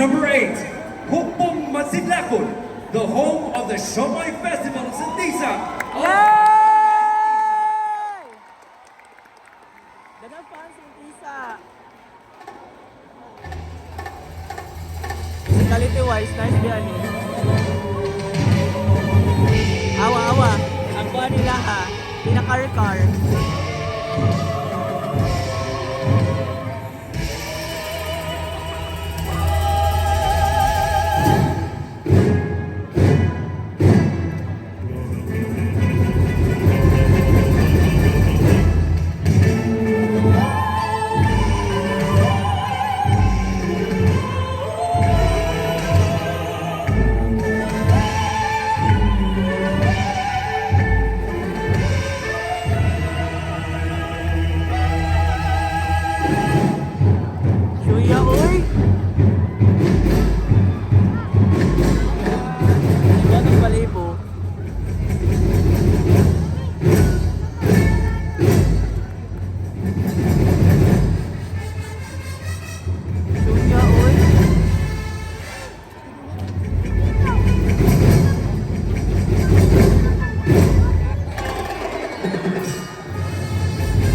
number 8, Hukbong Masidlakon, the home of the Siomai Festival sa Tisa. Yay! Daghang fans ang Tisa. Musicality wise, nice biya ni. Awa awa. Ang kuha nila ha. Pinakar-car. Shuya, uy! Yan ang balibo. Shuya, uy!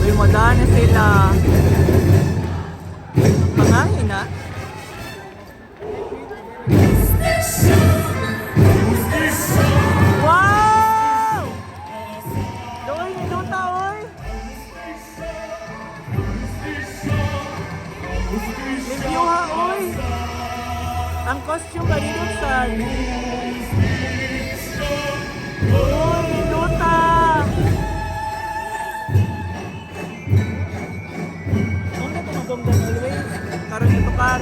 Uy, madaan na sila. Pangangin na. Wow! Doy, niluta, oy! Limpyo ha, oy! Ang costume ba nindot sad? Uy, nindota! Ano na tumagonggan always? Karon ito kar.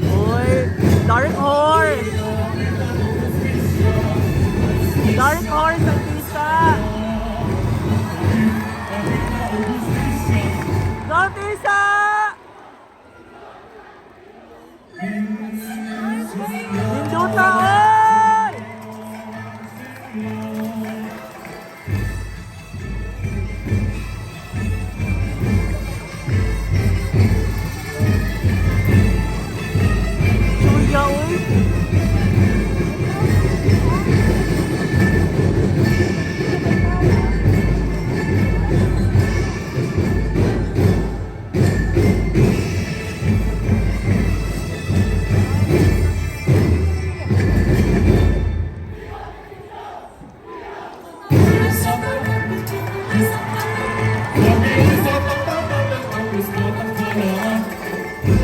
Uy, Dark Horse! Dark Horse ang Tisa! Go, Tisa! Ninduta, oy! Chuya, oy!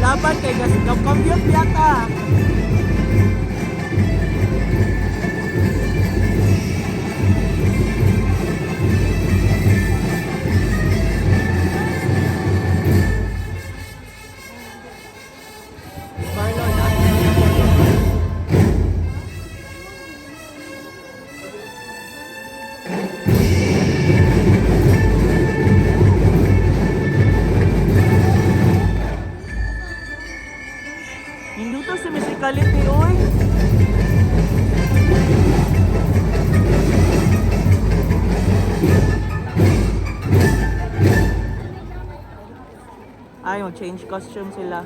Laban kay gas compute yata. Carlo, na. Ninduto sa musicality, oy. Ay, mag-change costume sila.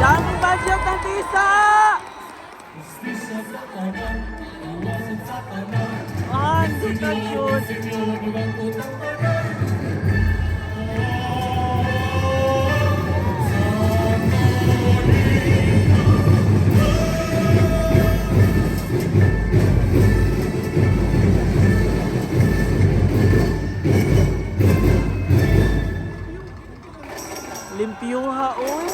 Daming budget ng Tisa! Ah, hindi ka cute. Limpyuha, oy.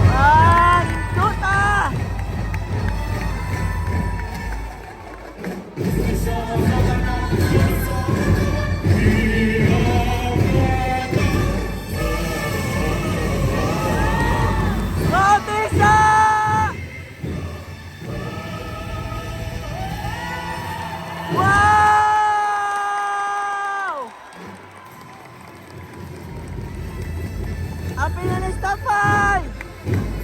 Ah, nindot. Apil na ni top 5!